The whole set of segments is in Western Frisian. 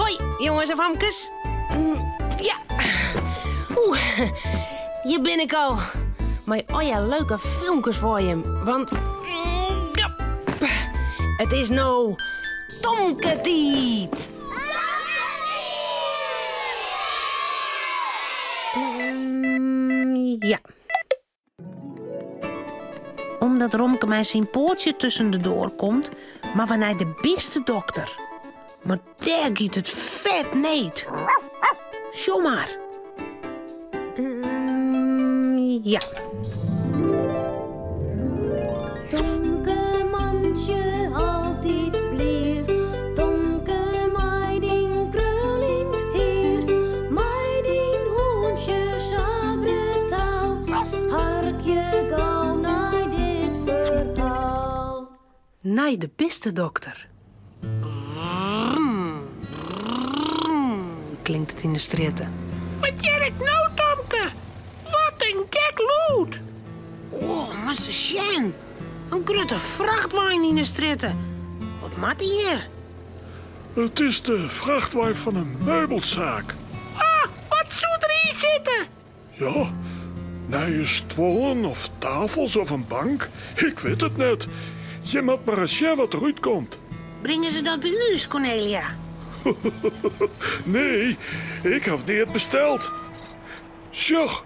Hoi, jonges en famkes. Ja. Oeh, hjir bin ik al. Mei allegear leuke filmkes foar jim. Want it is no Tomke-tiid. Ja. Omdat Romke mei syn poatsje tusken de doar komt, moatte we nei de bistedokter. Mar dêr giet it fet need. Sjoch mar. Ja. Tomke mantsje altyd blier, Tomke mei dyn kruljend hier, mei dyn hûntsje sa brutaal, harkje gau nei dit ferhaal. Nei de bistedokter. Brrm, brrm, klinkt it yn de strjitte. Wat hear ik no, Tomke? Wat in gek lûd! Oh, moatst ris sjen. In grutte frachtwein yn de strjitte. Wat moat dy hjir? It is de frachtwein fan in meubelsaak. Ah, wat soe der yn sitte? Ja, nije stuollen of tafels of in bank, ik wit it net. Je moat mar ris sjen wat derút komt. Bringe se dat by ús, Cornelia? Nee, ik haw neat besteld. Sjoch,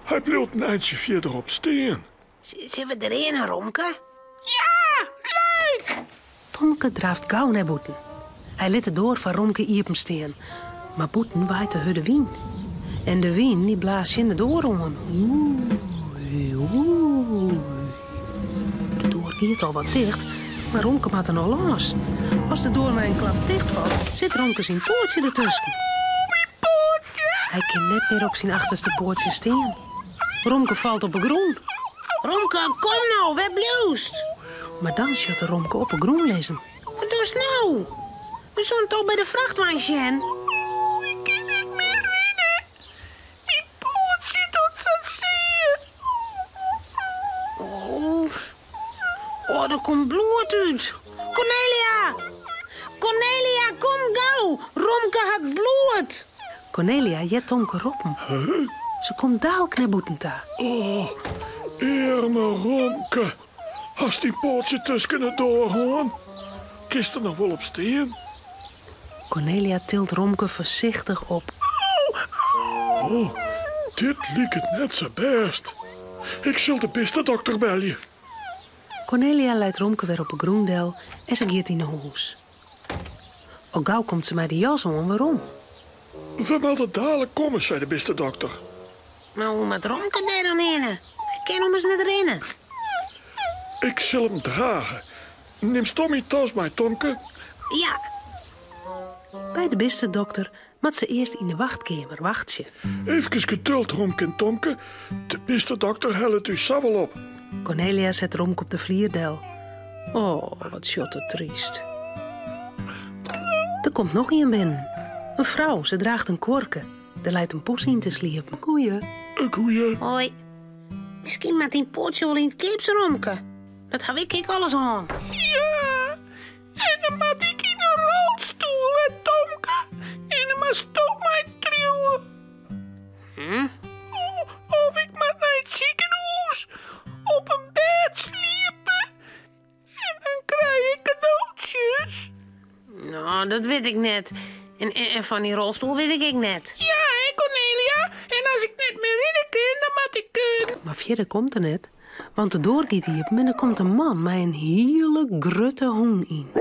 hy bliuwt in eintsje fierderop stean. Sille we derhinne, Romke? Ja, leuk! Tomke draaft gau nei bûten. Hy lit de doar foar Romke iepen stean, mar bûten waait de hurde wyn. En de wyn dy blaast tsjin de doar oan. Oei, oei. De doar giet al wat ticht, mar Romke moat der noch lâns. As de doar mei in klap tichtfalt, sit Romke syn poatsje dertusken. Hy kin net mear op syn achterste poatsje stean. Romke falt op 'e grûn. Romke, kom no, wêr bliuwst? Mar dan sjocht er Romke op 'e grûn lizzen. Wat dochst no? We soene toch by de frachtwein sjen? Ik kin net mear rinne. Myn poatsje docht sa sear. Oh, oh, der komt bloed út. Cornelia! Cornelia, kom gau! Romke hat bloed! Cornelia heart Tomke roppen. Se komt daalk nei bûten ta. Oh, earme Romke. Hast dyn poatsje tusken de doar hân? Kinst der noch wol op stean? Cornelia tilt Romke foarsichtich op. Oh, dit liket net sa bêst. Ik sil de bistedokter belje. Cornelia leit Romke wer op 'e grûn del en se giet yn 'e hûs. Al gau komt se mei de jas oan werom. We moatte dalik komme, sei de bistedokter. Mar hoe moat Romke dêr dan hinne? Hy kin ommers net rinne. Ik sil him drage. Nimsto myn tas mei, Tomke? Ja. By de bistedokter moat se earst yn de wachtkeamer wachtsje. Efkes geduld, Romke en Tomke. De bistedokter hellet ús sa wol op. Cornelia set Romke op de flier del. Oh, wat sjocht er tryst. Der komt noch ien binnen. In frou, se draacht in kuorke. Der leit in poes yn te sliepen. Goeie. Goeie. Hoi. Miskien moat dyn poatsje wol yn it gips, Romke. Dat haw ik ek alris hân. Ja, en dan moat ik yn in rolstoel, hè, Tomke. En dan moatsto my triuwe. Hm? Of ik moat nei it sikehûs op in bêd sliepe. En dan krij ik kadootsjes. No, dat wit ik net. En, en fan dy rolstoel wit ik ek net. Ja, hè, Cornelia? En as ik net mear rinne kin, dan moat ik. Mar fierder komt er net, want de doar giet iepen en der komt in man mei in hiele grutte hûn yn.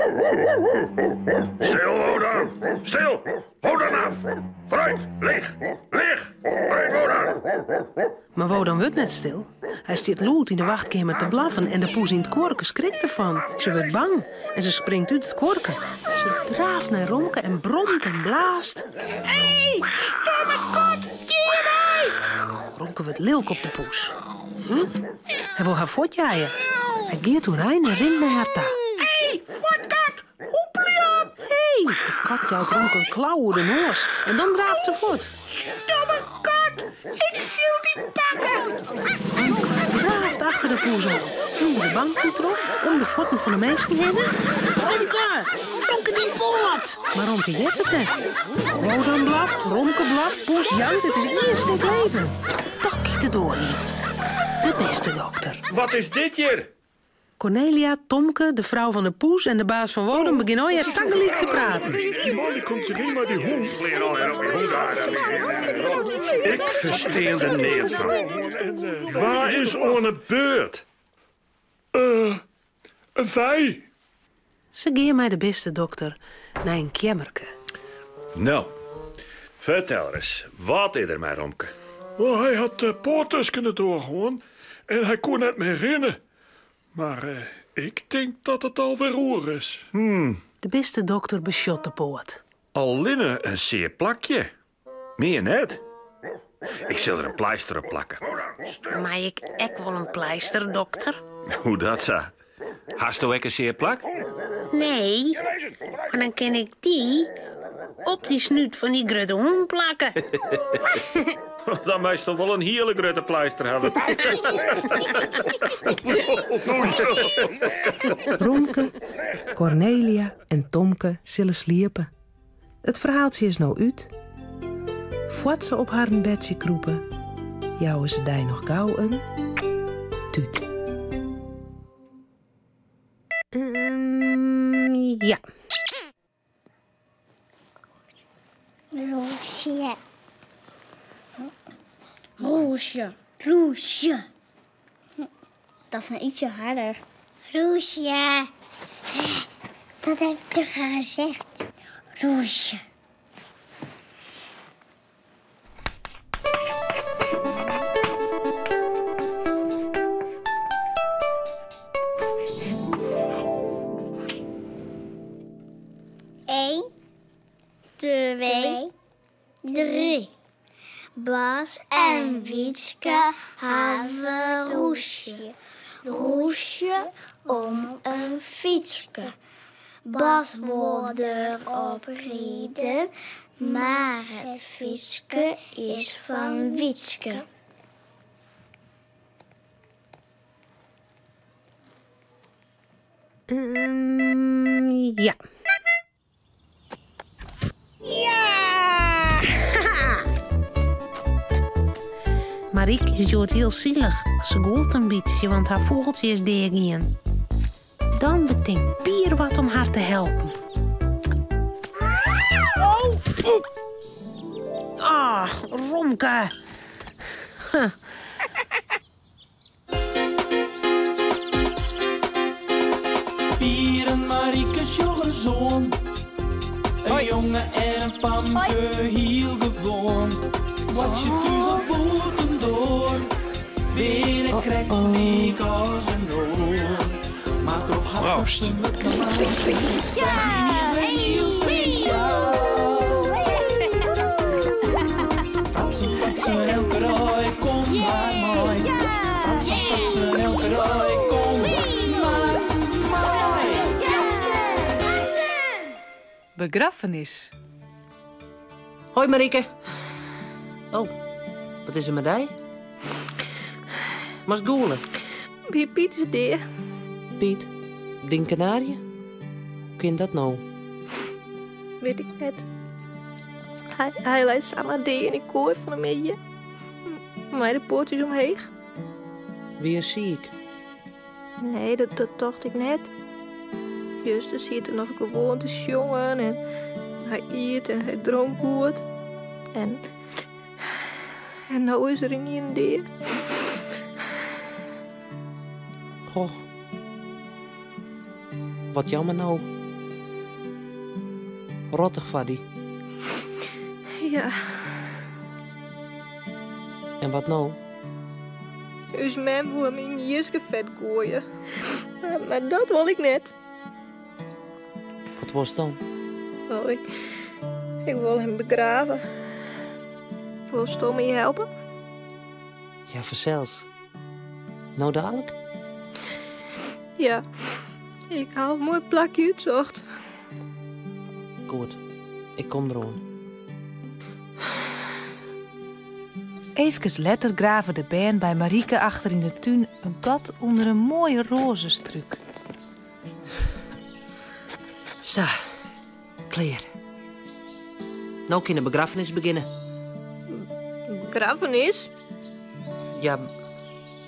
Stil, Wodan! Stil! Wodan af! Foarút! Lich! Lich! Foarút, Wodan! Mar Wodan wurdt net stil. Hy stiet lûd yn de wachtkeamer te blaffen en de poes yn it kuorke skrikt derfan. Se wurdt bang en se springt út it kuorke. Se draaft nei Romke en bromt en blaast. Hé, stomme kat, gean wei! Romke wurdt lilk op de poes. Hy wol har fuortjeie. Hy giet oerein en rint nei har ta. Hé, fuort kat, hoepelje op! Hé, de kat jout Romke in klau oer de noas en dan draaft se fuort. Stomme kat, ik sil dy pakke! Romke draaft. draaft achter de poes oan, ûnder de banken troch, om de fuotten fan de minsken hinne. Romke! Romke, dyn poat! Mar Romke heart it net. Wodan blaft, Romke blaft, poes jankt, it is ien stik leven. Dan giet de doar iepen. De bistedokter. Wat is dit hjir? Cornelia, Tomke, de frou fan de poes en de baas fan Wodan begjinne allegear tagelyk te praten. Die man die komt hjiryn mei dy hûn. Ik ferstean der neat fan. Wa is oan 'e beurt? Eh, wy. Se gean mei de bistedokter nei in keammerke. No, fertel ris, wat is der mei Romke? Wel, hy hat de poat tusken de doar hân en hy koe net mear rinne. Mar ik tink dat it alwer oer is. De bistedokter besjocht de poat. Allinne in sear plakje, mear net. Ik sil der in pleister op plakke. Mei ik ek wol in pleister, dokter? Hoe dat sa? Hasto ek in sear plak? Nee, mar dan kin ik dy op dy snút fan dy grutte hûn plakke. Dan meist wol in hiele grutte pleister hawwe. Romke, Cornelia en Tomke sille sliepe. It ferhaaltsje is no út. Foar't se op harren bedsje krûpe, jouwe se dy noch gau in tút. Ja. Roosje. Roosje. Roosje. Dat is ietsje harder. Roosje. Dat heb ik toch al gezegd. Roosje. Eén, twee, drie. Bas en Wietske hawwe rûzje. Rûzje om in fytske. Bas wol der op ride, mar it fytske is fan Wietske. Ja. Ja! Mariek is hjoed hiel silich. Se gûlt in bytsje, want har fûgeltsje is deagien. Dan betinkt Pier wat om har te helpen. Oh! Ah, Romke. Huh. Pier en Marieke sjogge soan. In jonge en in famke, hiel gewoan. Boartsje thús of bûtendoar, binne krekt lyk as in oar. Mar troch har Proost. wurdt is wer hiel spesjaal. Fratsen, fratsen, elke dei, kom mar mei. Fratsen, fratsen, elke dei, kom mar mei. Begraffenis. Hoi Marieke. Oh, wat is der mei dy? Moatst gûle. Piet Piet is dea. Piet, dyn kanaarje? Hoe kin dat no? Wit ik net. Hy, hy lei samar dea yn 'e koai fan 'e middei. Mei de poatsjes omheech. Wie er siik? Nee, dat, dat tocht ik net. Juster siet er noch gewoan te sjongen en hy iet en hy dronk goed. En, en no is er ynienen dea. Goh. Wat jammer no. Rottich foar dy. Ja. En wat no? Us mem woe him yn jiskefet goaie. Mar, mar dat wol ik net. Wat wolst dan? Oh, ik, ik wol him begrave. Wolsto my helpe? Ja, fansels. No dalik? Ja, ik ha in moai plakje útsocht. Goed, ik kom deroan. Eefkes letter grave de bern by Marieke achter yn de tún in gat ûnder in moaie roazestrúk. Sa, klear. No kin de begraffenis begjinne. Begraffenis? Ja,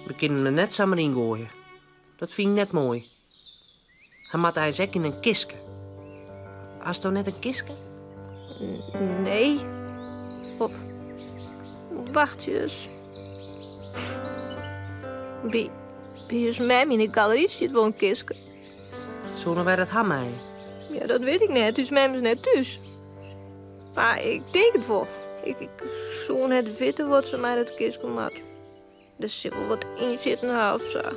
we kinne him der net samar yn goaie. Dat fyn ik net moai. Hy moat eins ek yn in kistke. Hasto net in kistke? Nee. Of wacht ris. By, by ús mem yn de galery stiet wol in kistke. Soene wy dat ha meie? Ja, dat wit ik net. Us mem is net thús. Mar ik tink it wol. Ik, ik soe net witte wat se mei dat kistke moat. Der sil wol wat yn sitten ha of sa.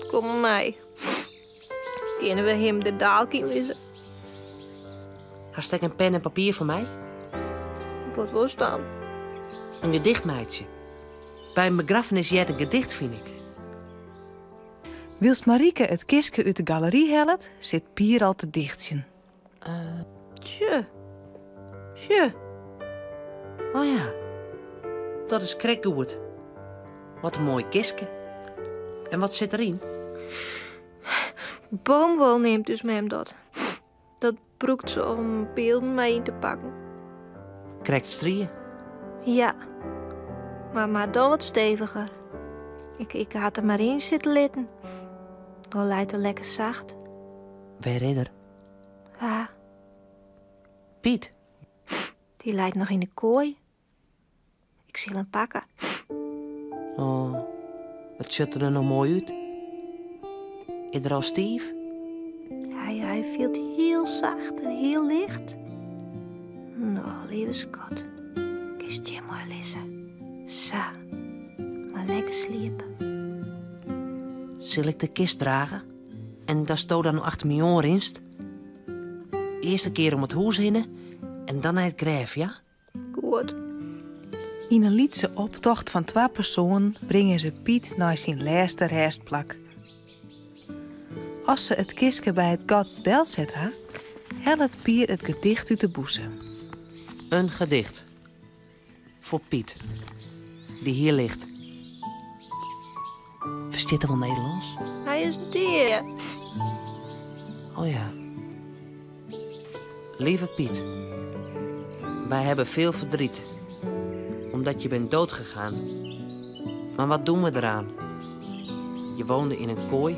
Kom mei. Kinne we him der daalk yn lizze? Hast ek in pen en papier foar my? Wat wolst dan? In gedicht meitsje. By in begraffenis heart in gedicht, fyn ik. Wylst Marieke it kistke út de galery hellet, sit Pier al te dichtsjen. Tsje. Tsje. Oh ja, dat is krekt goed. Wat in moai kistke. En wat sit deryn? Boomwol neamt ús mem dat. Dat brûkt se om bylden mei yn te pakken. Krekt strie? Ja, mar, mar dan wat steviger. Ik, ik ha it der mar yn sitte litten. Dan leit er lekker sacht. Wêr is er? Wa? Piet. Dy leit noch yn de koai. Ik sil him pakke. Oh, it sjocht der noch moai út. Is er al stiif? Hy, hy fielt hiel sacht en hiel licht. No, leave skat. Kinst hjir moai lizze. Sa. Mar lekker sliepe. Sil ik de kist drage? En datsto dan achter my oan rinst? Earst in kear om it hûs hinne en dan nei it grêf, ja? Goed. Yn in lytse optocht fan twa persoanen bringe se Piet nei syn lêste rêstplak. As se it kistke by it gat delset ha, hellet Pier it gedicht út de bûse. In gedicht. Foar Piet, die hier ligt. Ferstiet er wol Nederlânsk? Hy is dea. Oh ja. Lieve Piet, wij hebben veel verdriet. Omdat je bent doodgegaan. Maar wat doen we eraan? Je woonde in een kooi.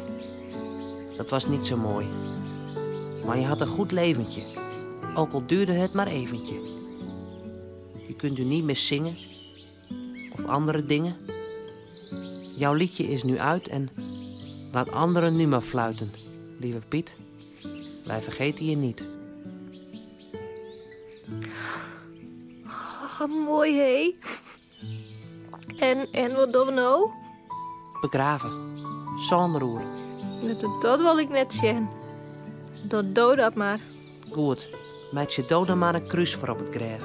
Dat was niet zo mooi. Maar je had een goed leventje. Ook al duurde het maar eventje. Je kunt nu niet meer zingen of andere dingen. Jouw liedje is nu uit en laat anderen nu maar fluiten. Lieve Piet, wij vergeten je niet. Oh, moai, hé. En, en wat dogge we no? Begrave. Sân deroer. Dat, dat wol ik net sjen. Dat do dat mar. Goed, meitsje do dan mar in krús foar op it grêf.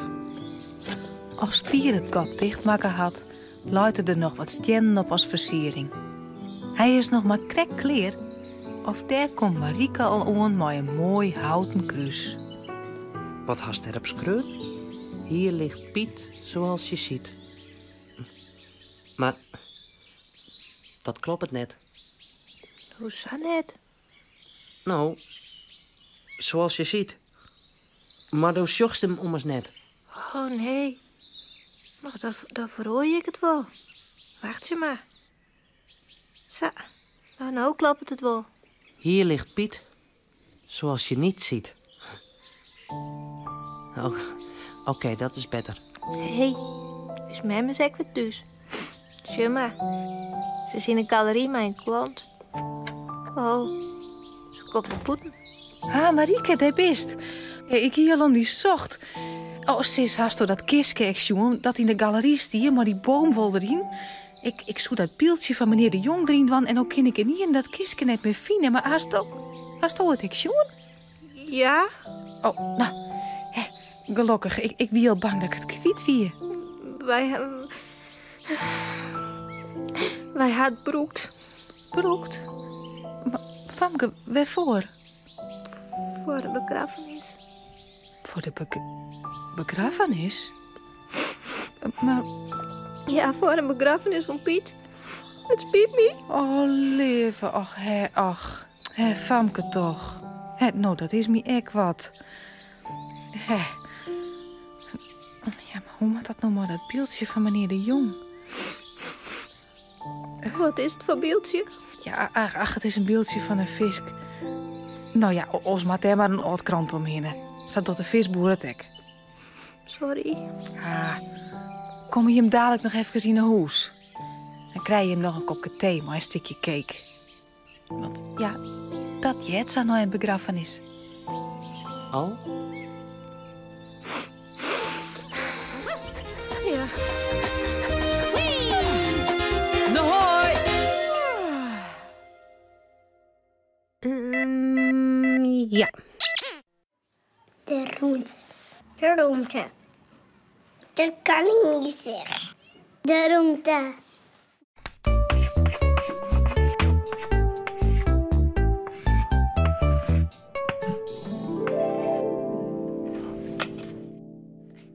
As Pier it gat tichtmakke hat, leit er der noch wat stiennen op as fersiering. Hy is noch mar krekt klear of dêr komt Marieke al oan mei in moai houten krús. Wat hast dêrop skreaun? Hier ligt Piet zoals je ziet. Mar dat kloppet net. Hoesa net? No, zoals je ziet. Mar do sjochst him ommers net. Oh nee. Mar dan, dan feroarje ik it wol. Wachtsje mar. Sa, nou, no kloppet it wol. Hier ligt Piet, zoals je niet ziet. Oh, Oké, dat is better. Hé, ús mem is ek wer thús. Sjoch mar, se is yn de galery mei in klant. Oh, se komt nei bûten. Ha, Marieke, dêr bist. Ik hie al om dy socht. Oh, sis, hasto dat kistke ek sjoen dat yn de galery stie mei dy boomwol deryn? Ik, ik soe dat byldsje fan menear De Jong deryn dwaan en no kin ik ynienen dat kistke net mear fine. Mar hasto, hasto it ek sjoen? Ja. Oh, no, hè, gelokkich. Ik, ik wie al bang dat ik it kwyt wie. Wy, wy ha it brûkt. Brûkt? Mar famke, wêrfoar? Foar de begraffenis. Foar de begraffenis? Mar. Ja, foar in begraffenis fan Piet. It spyt my. Oh, leave, och, hè, och. Hè, famke toch. Hè, no, dat is my ek wat. Hè. Ja, mar hoe moat dat no mei dat byldsje fan menear De Jong? Wat is it foar byldsje? Ja, ach, ach, it is in byldsje fan in fisk. No ja, oars moat dêr mar in âld krante omhinne. Sa docht de fiskboer it ek. Sorry. Ah, komme jim dalik noch efkes yn 'e hûs? Dan krije jim noch in kopke tee mei in stikje cake. Want ja, dat heart sa nei in begraffenis. Al? Ja. No hoi! Ja. De rûnte. De rûnte. Dat kan ik niet zeggen. De rûnte.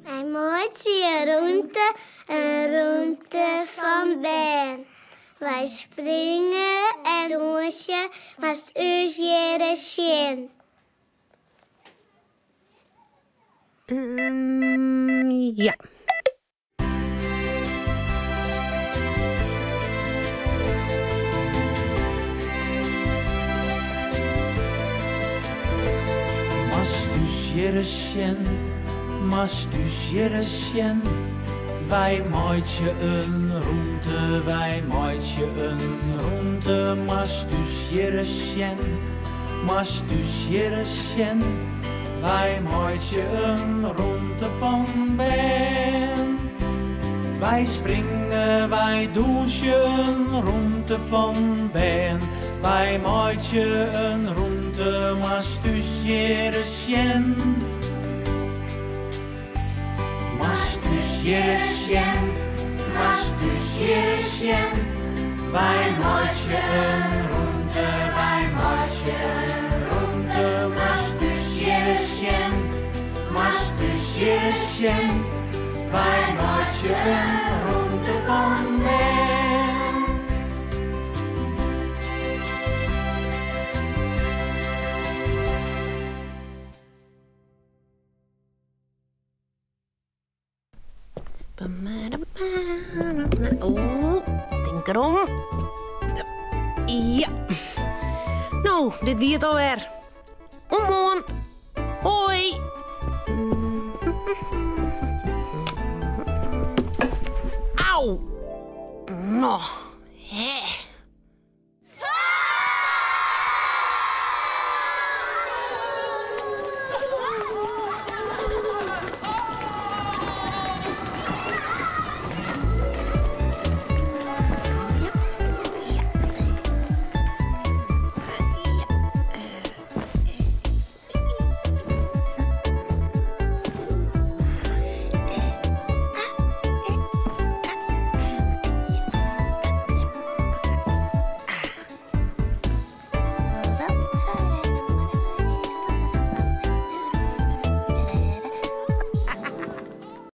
Wy meitsje in rûnte, in rûnte fan bern. Wy springe en dûnsje, moatst ús hjirre sjen. Ja. Moatst ús hjir ris sjen, moatst ús hjir ris sjen. Wy meitsje in rûnte, wy meitsje in rûnte. Moatst ús hjir ris sjen, moatst ús hjir ris sjen. Wy meitsje in rûnte fan bern. Wy springe, wy dûnsje in rûnte fan bern. Wy meitsje in rûnte, moatst ús hjir ris sjen. Moatst ús hjir ris sjen, moatst ús hjir ris sjen. Wy meitsje in rûnte, wy meitsje in rûnte. Moatst ús hjir ris sjen, moatst ús hjir ris sjen. Wy meitsje in rûnte fan bern. Oh, tink derom. Ja. No, dit wie it alwer.